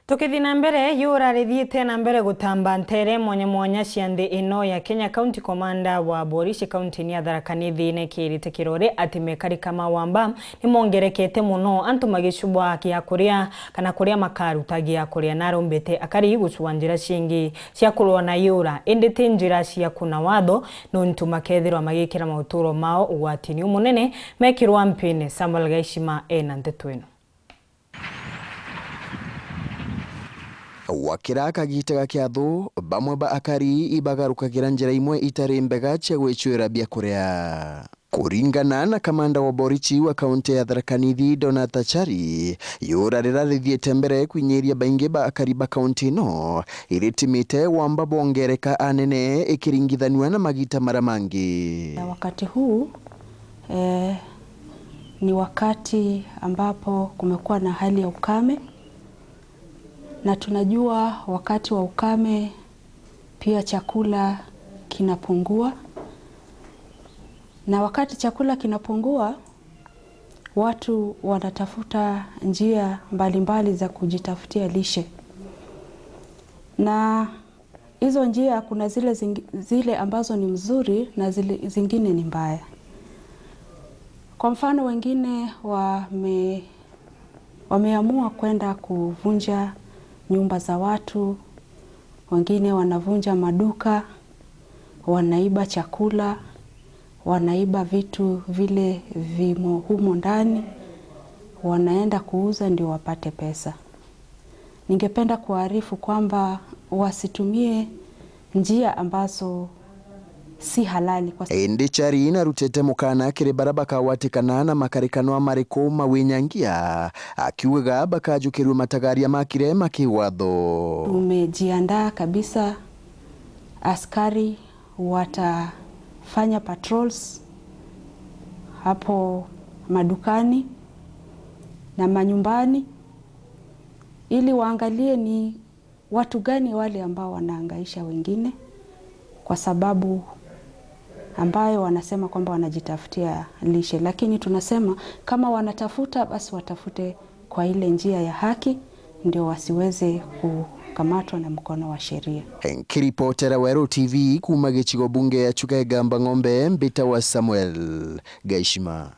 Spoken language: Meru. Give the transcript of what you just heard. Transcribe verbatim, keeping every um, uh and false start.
Tukithi na mbere, yura rithiite na mbere gutamba ntere mwanya mwanya cia nthi ino ya Kenya. County Commander wa borisi kaunti-ini ya Tharaka Nithi neekirite kirore ati mekarika ma Wamba ni mongerekete mono, antu magicubwa gia kuria kana kuria makaruta gia kuria, na arombete akari gucua njira cingi cia kurua na yura, indi ti njira cia kuna watho, nontu makethirwa magikira mauturo mao ugwatini umunene mekirwa mpine. Samuel Gaishima ena nteto ino. Wakira kagita ga kiatho, bamwe ba akari ibagarukagira njira imwe itari mbega cia gwicwira biakuria. Kuringana na kamanda wa borisi wa kaunti ya Tharaka Nithi, Donatha Chari, yura rira rithiite mbere kwinyiria baingi ba akari ba kaunti ino, iritimite Wamba bongereka anene ikiringithanua na magita maria mangi. Na wakati huu, eh, ni wakati ambapo kumekuwa na hali ya ukame, na tunajua wakati wa ukame pia chakula kinapungua, na wakati chakula kinapungua, watu wanatafuta njia mbalimbali za kujitafutia lishe, na hizo njia kuna zile zingi-, zile ambazo ni mzuri na zile zingine ni mbaya. Kwa mfano, wengine wame-, wameamua kwenda kuvunja nyumba za watu, wengine wanavunja maduka, wanaiba chakula, wanaiba vitu vile vimo humo ndani, wanaenda kuuza ndio wapate pesa. Ningependa kuwaarifu kwamba wasitumie njia ambazo si halali kwa Indi Chari narutite mukana kiri baria bakawatikana na makarikanwa mariku mawinyangia, akiugaga bakajukirua matagaria makire ma kiwatho. Tumejiandaa kabisa, askari watafanya patrols hapo madukani na manyumbani ili waangalie ni watu gani wale ambao wanahangaisha wengine kwa sababu ambayo wanasema kwamba wanajitafutia lishe, lakini tunasema kama wanatafuta, basi watafute kwa ile njia ya haki, ndio wasiweze kukamatwa na mkono wa sheria. Nkiripotera Weru T V kuuma gicigo bunge ya Chuka Igamba Ng'ombe, mbitawa Samuel Gaishima.